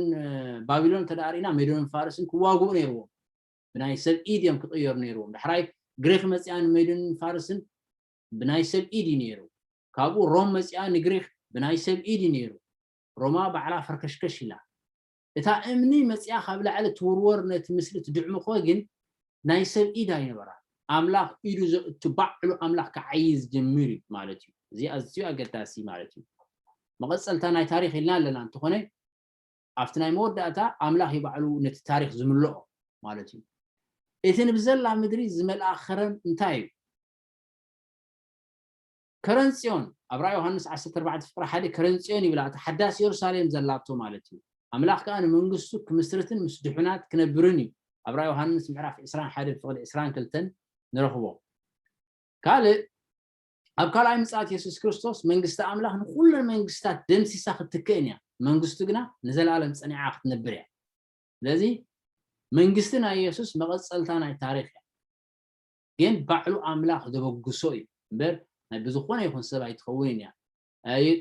ባቢሎን እንተ ርኢና ሜዶንን ፋርስን ክዋግኡ ነይርዎም። ብናይ ሰብ ኢድ እዮም ክቕየሩ ነይርዎም። ዳሕራይ ግሪክ መጽያ ንሜዶንን ፋርስን ብናይ ሰብ ኢድ እዩ ነይሩ። ካብኡ ሮም መጽያ ንግሪክ ብናይ ሰብ ኢድ እዩ ነይሩ። ሮማ ባዕላ ፈርከሽከሽ ኢላ። እታ እምኒ መጽያ ካብ ላዕሊ ትውርወር ነቲ ምስሊ ትድዕምኾ ግን ናይ ሰብ ኢድ ኣይነበራን። ኣምላኽ ኢዱ ዘእቱ ባዕሉ ኣምላኽ ክዓይዝ ጀሚሩ ማለት እዩ። እዚ ኣዝዩ ኣገዳሲ ማለት እዩ። መቐጸልታ ናይ ታሪኽ ኢልና ኣለና እንተኾነ ኣብቲ ናይ መወዳእታ ኣምላኽ እዩ ባዕሉ ነቲ ታሪኽ ዝምልኦ ማለት እዩ። እቲ ንብዘላ ምድሪ ዝመልኣ ኸረን እንታይ እዩ? ከረን ጽዮን ኣብ ራእይ ዮሃንስ ዓሰርተ ኣርባዕተ ፍቕሪ ሓደ ከረን ጽዮን ይብላ፣ እታ ሓዳስ የሩሳሌም ዘላቶ ማለት እዩ። ኣምላኽ ከኣ ንመንግስቱ ክምስርትን ምስ ድሑናት ክነብርን እዩ። ኣብ ራእይ ዮሃንስ ምዕራፍ ዕስራን ሓደን ፍቕዲ ዕስራን ክልተን ንረኽቦ። ካልእ ኣብ ካልኣይ ምጽኣት የሱስ ክርስቶስ መንግስቲ ኣምላኽ ንኹለን መንግስታት ደምሲሳ ክትትክእን እያ። መንግስቱ ግና ንዘለኣለም ጸኒዓ ክትነብር እያ። ስለዚ መንግስቲ ናይ የሱስ መቐጸልታ ናይ ታሪኽ እያ። ግን ባዕሉ ኣምላኽ ዘበግሶ እዩ እምበር ናይ ብዝኾነ ይኹን ሰብ ኣይትኸውንን እያ።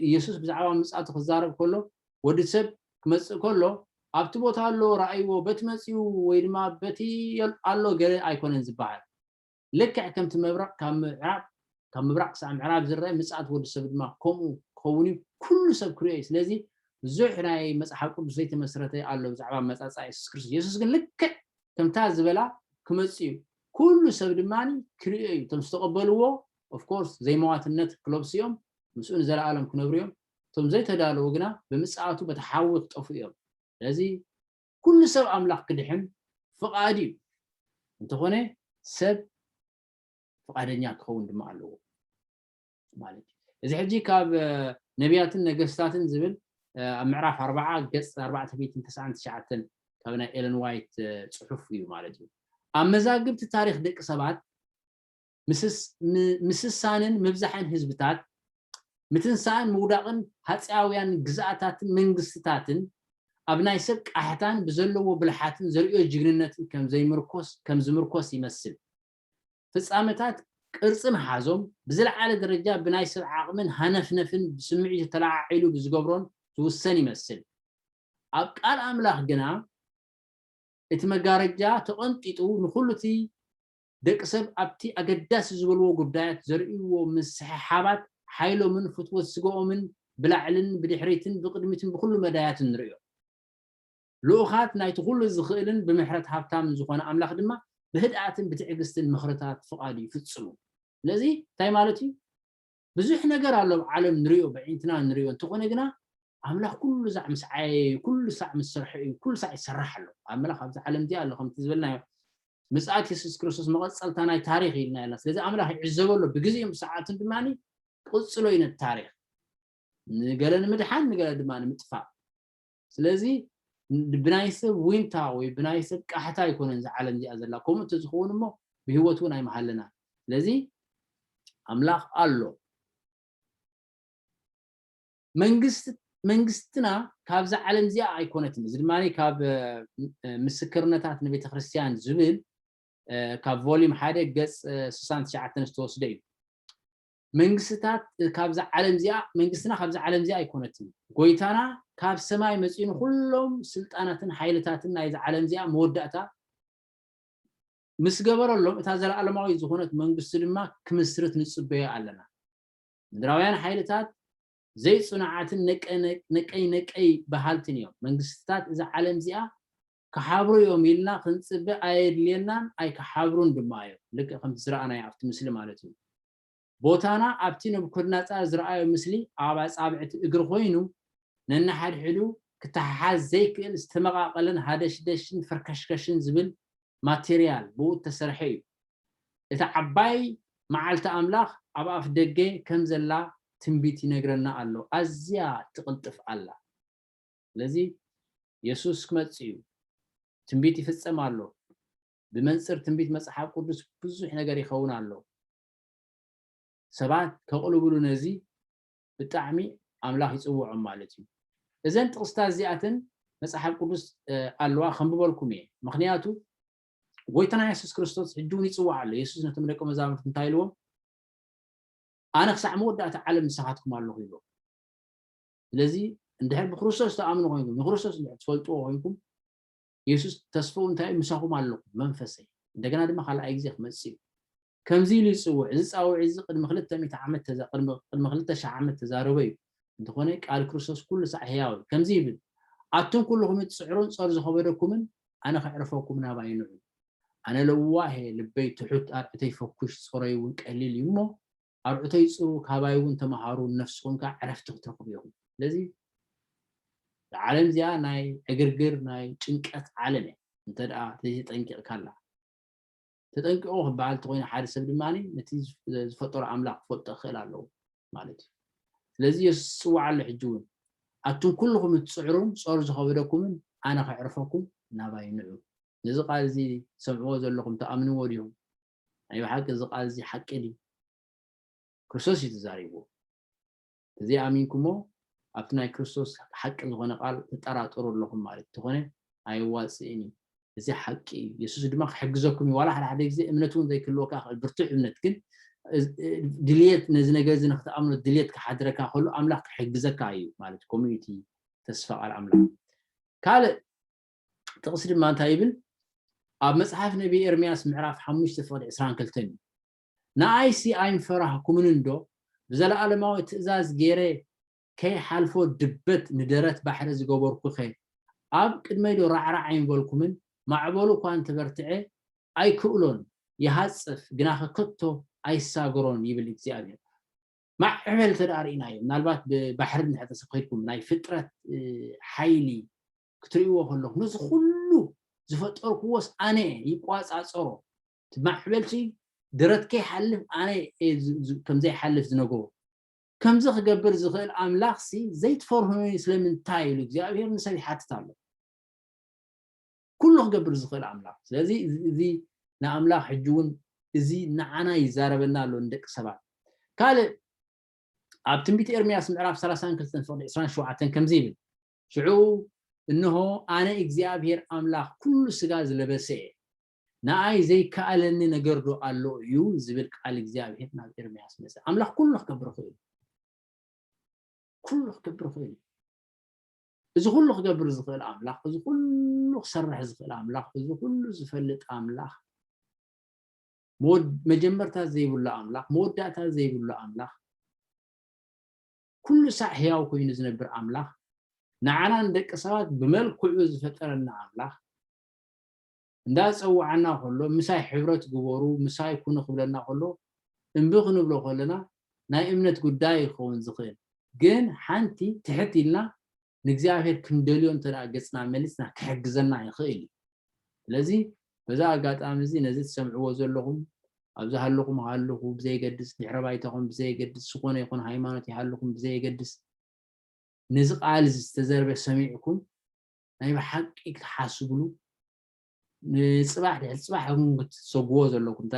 ኢየሱስ ብዛዕባ ምጽኣቱ ክዛረብ ከሎ ወዲ ሰብ ክመጽእ ከሎ ኣብቲ ቦታ ኣሎ ረኣይዎ በቲ መጺኡ ወይ ድማ በቲ ኣሎ ገለ ኣይኮነን ዝበሃል። ልክዕ ከምቲ መብረቕ ካብ ምዕራብ ካብ ምብራቕ ክሳዕ ምዕራብ ዝረአ ምጽኣት ወዲ ሰብ ድማ ከምኡ ክኸውን እዩ። ኩሉ ሰብ ክርእዮ እዩ። ስለዚ ብዙሕ ናይ መጽሓፍ ቅዱስ ዘይተመስረተ ኣሎ ብዛዕባ መጻጻ የሱስ ክርስቶስ። የሱስ ግን ልክዕ ከምታ ዝበላ ክመጽእ እዩ። ኩሉ ሰብ ድማ ክርእዮ እዩ። እቶም ዝተቐበልዎ ኦፍኮርስ ዘይመዋትነት ክለብሱ እዮም። ምስኡ ንዘለኣለም ክነብሩ እዮም። እቶም ዘይተዳለዉ ግና ብምጽኣቱ በቲ ሓዊ ክጠፉ እዮም። ስለዚ ኩሉ ሰብ ኣምላኽ ክድሕን ፍቓድ እዩ። እንተኾነ ሰብ ፍቓደኛ ክኸውን ድማ ኣለዎ ማለት እዩ። እዚ ሕጂ ካብ ነቢያትን ነገስታትን ዝብል ኣብ ምዕራፍ ኣርባዓ ገፅ ኣርባዕተ ሚእትን ተስዓን ትሽዓተን ካብ ናይ ኤለን ዋይት ፅሑፍ እዩ ማለት እዩ። ኣብ መዛግብቲ ታሪክ ደቂ ሰባት ምስሳንን ምብዛሕን ህዝብታት ምትንሳእን ምውዳቕን ሃፀያውያን ግዝኣታትን መንግስትታትን ኣብ ናይ ሰብ ቃሕታን ብዘለዎ ብልሓትን ዘርእዮ ጅግንነትን ከም ዘይምርኮስ ከም ዝምርኮስ ይመስል። ፍጻመታት ቅርጺ ምሓዞም ብዝለዓለ ደረጃ ብናይ ሰብ ዓቕምን ሃነፍነፍን ብስምዒቱ ተለዓዒሉ ብዝገብሮን ዝውሰን ይመስል። ኣብ ቃል ኣምላኽ ግና እቲ መጋረጃ ተቐንጢጡ ንኹሉ እቲ ደቂ ሰብ ኣብቲ ኣገዳሲ ዝበልዎ ጉዳያት ዘርእይዎ ምስሕሓባት ሓይሎምን ፍትወት ስጋኦምን ብላዕልን ብድሕሪትን ብቕድሚትን ብኹሉ መዳያትን ንርእዮ። ልኡኻት ናይቲ ኩሉ ዝኽእልን ብምሕረት ሃብታምን ዝኾነ ኣምላኽ ድማ ብህድኣትን ብትዕግስትን ምኽርታት ፍቓዱ ይፍጽሙ። ስለዚ እንታይ ማለት እዩ? ብዙሕ ነገር ኣሎ ኣብ ዓለም ንሪኦ ብዒንትና ንሪኦ እንተኾነ ግና ኣምላኽ ኩሉ ሳዕ ምስ ዓየየ ኩሉ ሳዕ ምስ ሰርሐ እዩ ኩሉ ሳዕ ይሰርሕ ኣሎ ኣምላኽ ኣብዚ ዓለም እዚኣ ኣሎ ከምቲ ዝበልናዮ ምፅኣት የሱስ ክርስቶስ መቐፀልታ ናይ ታሪኽ ኢልና ኣለና ስለዚ ኣምላኽ ይዕዘበ ኣሎ ብግዜኡን ብሰዓቱን ድማ ቅፅሎ እዩ ነቲ ታሪኽ ንገለ ንምድሓን ንገለ ድማ ንምጥፋእ ስለዚ ብናይ ሰብ ዊንታ ወይ ብናይ ሰብ ቃሕታ ኣይኮነን እዚ ዓለም እዚኣ ዘላ ከምኡ እንተዝኸውን እሞ ብህይወት እውን ኣይምሃለና ስለዚ ኣምላኽ ኣሎ መንግስትና ካብዛ ዓለም እዚኣ ኣይኮነትን እዚ ድማ ካብ ምስክርነታት ንቤተ ክርስቲያን ዝብል ካብ volume ሓደ ገፅ ስሳን ትሽዓተን ዝተወስደ እዩ መንግስትታት ካብዛ ዓለም እዚኣ መንግስትና ካብዛ ዓለም እዚኣ ኣይኮነትን ጎይታና ካብ ሰማይ መፂኡ ንኩሎም ስልጣናትን ሓይልታትን ናይዛ ዓለም እዚኣ መወዳእታ ምስ ገበረሎም እታ ዘለኣለማዊት ዝኾነት መንግስቱ ድማ ክምስርት ንፅበዮ ኣለና ምድራውያን ሓይልታት ዘይፅኑዓትን ነቀይ ነቀይ በሃልትን እዮም መንግስትታት እዛ ዓለም እዚኣ ክሓብሩ እዮም ኢልና ክንፅበ ኣየድልየናን ኣይክሓብሩን ድማ እዮም ልክዕ ከምቲ ዝረኣናዮ ኣብቲ ምስሊ ማለት እዩ ቦታና ኣብቲ ነቡከድነፃር ዝረኣዮ ምስሊ ኣብ ኣፃብዕቲ እግሪ ኮይኑ ነንሓድሕዱ ክተሓሓዝ ዘይክእል ዝተመቓቐለን ሃደሽደሽን ፈርከሽከሽን ዝብል ማቴርያል ብኡ እተሰርሐ እዩ። እታ ዓባይ መዓልቲ ኣምላኽ ኣብ ኣፍ ደገ ከም ዘላ ትንቢት ይነግረና ኣሎ። ኣዝያ ትቕልጥፍ ኣላ። ስለዚ የሱስ ክመጽእ እዩ። ትንቢት ይፍጸም ኣሎ። ብመንጽር ትንቢት መጽሓፍ ቅዱስ ብዙሕ ነገር ይኸውን ኣሎ። ሰባት ከቕልብሉ ነዚ ብጣዕሚ ኣምላኽ ይጽውዖም ማለት እዩ። እዘን ጥቕስታት እዚኣተን መጽሓፍ ቅዱስ ኣለዋ ከንብበልኩም እየ። ምኽንያቱ ጎይታና የሱስ ክርስቶስ ሕጂ እውን ይጽዋዕ ኣሎ። የሱስ ነቶም ደቀ መዛሙርቲ እንታይ ኢልዎም? ኣነ ክሳዕ መወዳእታ ዓለም ምሳኻትኩም ኣለኹ ይብሎም። ስለዚ እንድሕር ብክርስቶስ ትኣምኑ ኮይንኩም ንክርስቶስ እንድሕር ትፈልጥዎ ኮይንኩም የሱስ ተስፍኡ እንታይ ምሳኹም ኣለኹ መንፈሰይ እንደገና ድማ ካልኣይ ግዜ ክመፅእ እዩ ከምዚ ኢሉ ይፅውዕ እዚ ፃውዒ እዚ ቅድሚ ክልተ ሚእቲ ዓመት ተዛ ቅድሚ ቅድሚ ክልተ ሺሕ ዓመት ተዛረበ እዩ እንተኾነ ቃል ክርስቶስ ኩሉ ሳዕ ህያው እዩ ከምዚ ይብል ኣቱም ኩልኹም ትፅዕሩን ፀር ዝኸበደኩምን ኣነ ከዕርፈኩም ናባይ ንዑ ኣነ ለዋህ እየ ልበይ ትሑት ኣርዕተይ ፈኩሽ ፀረይ እውን ቀሊል እዩ እሞ ኣርዑተይ ፅሩ ካባይ እውን ተምሃሩ ንነፍስኹም ከዓ ዕረፍቲ ክትረኽቡ ኢኹም ስለዚ ዓለም እዚኣ ናይ ዕግርግር ናይ ጭንቀት ዓለም እያ እንተ ደኣ ተጠንቂቕካላ ተጠንቂቑ ክበሃል እንተኮይኑ ሓደ ሰብ ድማ ነቲ ዝፈጠሮ ኣምላኽ ክፈልጦ ክኽእል ኣለዎ ማለት እዩ ስለዚ የሱስ ዝፅዋዕ ኣሎ ሕጂ እውን ኣቱም ኩልኹም እትፅዕሩን ፆር ዝኸበደኩምን ኣነ ከዕርፈኩም ናባይ ንዑ ነዚ ቃል እዚ ሰምዕዎ ዘለኹም ተኣምንዎ ዲኹም ናይ ብሓቂ እዚ ቃል እዚ ሓቂ ድዩ ክርስቶስ እዩ ተዛሪብዎ። ተዘይኣሚንኩሞ ኣብቲ ናይ ክርስቶስ ሓቂ ዝኾነ ቃል ትጠራጠሩ ኣለኹም ማለት እንተኾነ ኣየዋፅእን እዩ። እዚ ሓቂ እዩ። የሱስ ድማ ክሕግዘኩም እዩ። ዋላ ሓደ ሓደ ግዜ እምነት እውን ዘይክህልወካ ይኽእል፣ ብርቱዕ እምነት ግን ድልየት ነዚ ነገር እዚ ንክትኣምኖ ድልየት ክሓድረካ ከሎ ኣምላኽ ክሕግዘካ እዩ ማለት ኮሚኒቲ ተስፋ ቃል ኣምላኽ። ካልእ ጥቕሲ ድማ እንታይ ይብል? ኣብ መጽሓፍ ነቢ ኤርምያስ ምዕራፍ ሓሙሽተ ፍቕዲ ዕስራን ክልተን እዩ። ንኣይሲ ኣይምፈራህኩምን እንዶ? ብዘለኣለማዊ ትእዛዝ ገይረ ከይሓልፎ ድበት ንደረት ባሕሪ ዝገበርኩኸ? ኣብ ቅድመይ ዶ ራዕራዕ ኣይምበልኩምን? ማዕበሉ እኳ እንተበርትዐ ኣይክእሎን፣ ይሃጽፍ፣ ግናኸ ከቶ ኣይሳገሮን ይብል እግዚኣብሔር። ማዕበል እንተ ደኣ ርኢናዮ፣ ምናልባት ብባሕሪ እንድሕር ተሰኺድኩም ናይ ፍጥረት ሓይሊ ክትርእይዎ ከለኹም፣ ነዚ ኩሉ ዝፈጠርክዎስ ኣነ እየ፣ ይቆጻጸሮ። እቲ ማዕበልሲ ደረት ከይሓልፍ ኣነ እየ ዝ- ዝ- ከም ዘይሓልፍ ዝነግሮ። ከምዚ ክገብር ዝኽእል ኣምላኽሲ ዘይትፈርሁኒ ስለምንታይ ኢሉ እግዚኣብሔር ንሰብ ይሓትት ኣሎ። ኩሉ ክገብር ዝኽእል ኣምላኽ። ስለዚ እዚ- እዚ ንኣምላኽ ሕጂ እውን እዚ ንዓና ይዛረበና ኣሎ ንደቂ ሰባት። ካልእ ኣብ ትንቢት ኤርምያስ ምዕራፍ ሰላሳን ክልተን ፍቕዲ ዕስራን ሸውዓተን ከምዚ ይብል፣ ሽዑ እንሆ ኣነ እግዚኣብሔር ኣምላኽ ኩሉ ስጋ ዝለበሰ እየ፣ ንኣይ ዘይከኣለኒ ነገር ዶ ኣሎ እዩ ዝብል ቃል እግዚኣብሔር ናብ ኤርምያስ መጸ። ኣምላኽ ኩሉ ክገብር ይኽእል እዩ። ኩሉ ክገብር ይኽእል እዩ። እዚ ኩሉ ክገብር ዝኽእል ኣምላኽ፣ እዚ ኩሉ ክሰርሕ ዝኽእል ኣምላኽ፣ እዚ ኩሉ ዝፈልጥ ኣምላኽ፣ መጀመርታ ዘይብሉ ኣምላኽ፣ መወዳእታ ዘይብሉ ኣምላኽ፣ ኩሉ ሳዕ ሕያው ኮይኑ ዝነብር ኣምላኽ፣ ንዓና ንደቂ ሰባት ብመልክዑ ዝፈጠረና ኣምላኽ፣ እንዳጸዋዓና ከሎ፣ ምሳይ ሕብረት ግበሩ፣ ምሳይ ኩኑ ክብለና ከሎ፣ እምቢ ክንብሎ ከለና ናይ እምነት ጉዳይ ይኸውን ዝኽእል። ግን ሓንቲ ትሕት ኢልና ንእግዚኣብሔር ክንደልዮ እንተ ደኣ ገጽና መሊስና ክሕግዘና ይኽእል እዩ። ስለዚ በዛ ኣጋጣሚ እዚ ነዚ ትሰምዕዎ ዘለኹም፣ ኣብዚ ሃለኹም ሃለኹ ብዘይገድስ፣ ድሕረ ባይታኹም ብዘይገድስ፣ ዝኾነ ይኹን ሃይማኖት ይሃልኹም ብዘይገድስ፣ ነዚ ቃል እዚ ዝተዘርበ ሰሚዕኩም ናይ ብሓቂ ክትሓስብሉ፣ ንጽባሕ ድሕሪ ጽባሕ እውን ክትሰግዎ ዘለኩም። እንተ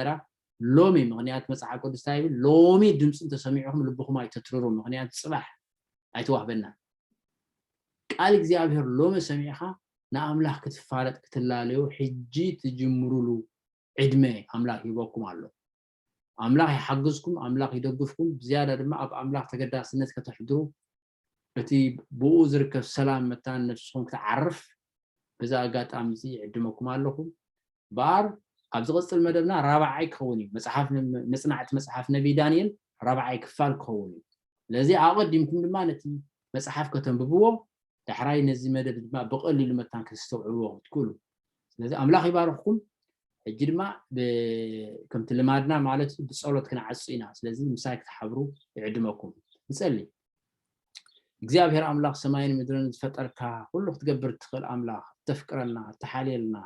ሎሚ፣ ምኽንያት መጽሓፍ ቅዱስ እንታይ ይብል? ሎሚ ድምፂ እንተሰሚዕኹም ልብኹም ኣይተትርሩ፣ ምኽንያት ጽባሕ ኣይተዋህበና። ቃል እግዚኣብሔር ሎሚ ሰሚዕኻ ንኣምላኽ ክትፋለጥ ክትላለዩ ሕጂ ትጅምሩሉ ዕድመ ኣምላኽ ሂበኩም ኣሎ። ኣምላኽ ይሓግዝኩም፣ ኣምላኽ ይደግፍኩም። ብዝያዳ ድማ ኣብ ኣምላኽ ተገዳስነት ከተሕድሩ፣ እቲ ብኡ ዝርከብ ሰላም መታን ነፍስኹም ክትዓርፍ በዚ ኣጋጣሚ እዚ ይዕድመኩም ኣለኹ። እምበኣር ኣብ ዝቕጽል መደብና ራብዓይ ክኸውን እዩ። መጽሓፍ ነ-፣ መጽናዕቲ መጽሓፍ ነቢይ ዳንኤል ራብዓይ ክፋል ክኸውን እዩ። ስለዚ ኣቐዲምኩም ድማ ነቲ መጽሓፍ ከተንብብዎ፣ ዳሕራይ ነዚ መደብ ድማ ብቐሊሉ መታን ከተስተውዕልዎ ክትክእሉ። ስለዚ ኣምላኽ ይባርኽኩም። ሕጂ ድማ ብ-፣ ከምቲ ልማድና ማለት እዩ፣ ብጸሎት ክንዓጹ ኢና። ስለዚ ምሳይ ክትሓብሩ ይዕድመኩም። ንጸሊ። እግዚኣብሔር ኣምላኽ ሰማይን ምድርን ዝፈጠርካ፣ ኩሉ ክትገብር እትኽእል ኣምላኽ፣ እተፍቅረና፣ እተሓልየልና፣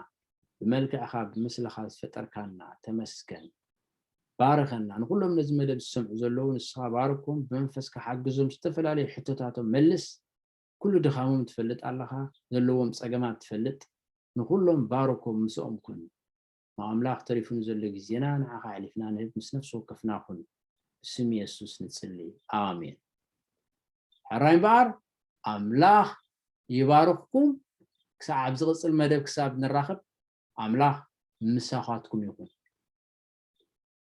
ብመልክዕኻ፣ ብምስልኻ ዝፈጠርካና፣ ተመስገን። ባርኸና። ንኹሎም ነዚ መደብ ዝሰምዑ ዘለዉ ንስኻ ባርኮም፣ ብመንፈስካ ሓግዞም፣ ዝተፈላለዩ ሕቶታቶም መልስ። ኩሉ ድኻሞም ትፈልጥ ኣለኻ፣ ዘለዎም ጸገማት ትፈልጥ። ንኹሎም ባርኮም፣ ምስኦም ኩን። ንኣምላኽ ተሪፉ ንዘሎ ግዜና ንዓኻ ኣሕሊፍና ንህብ፣ ምስ ነፍሲ ወከፍና ኩን። ብስም የሱስ ንጽሊ። ኣሜን። ሕራይ እምበኣር፣ ኣምላኽ ይባርኽኩም። ክሳዕ ኣብ ዝቕጽል መደብ ክሳብ ንራኸብ፣ ኣምላኽ ምሳኻትኩም ይኹን።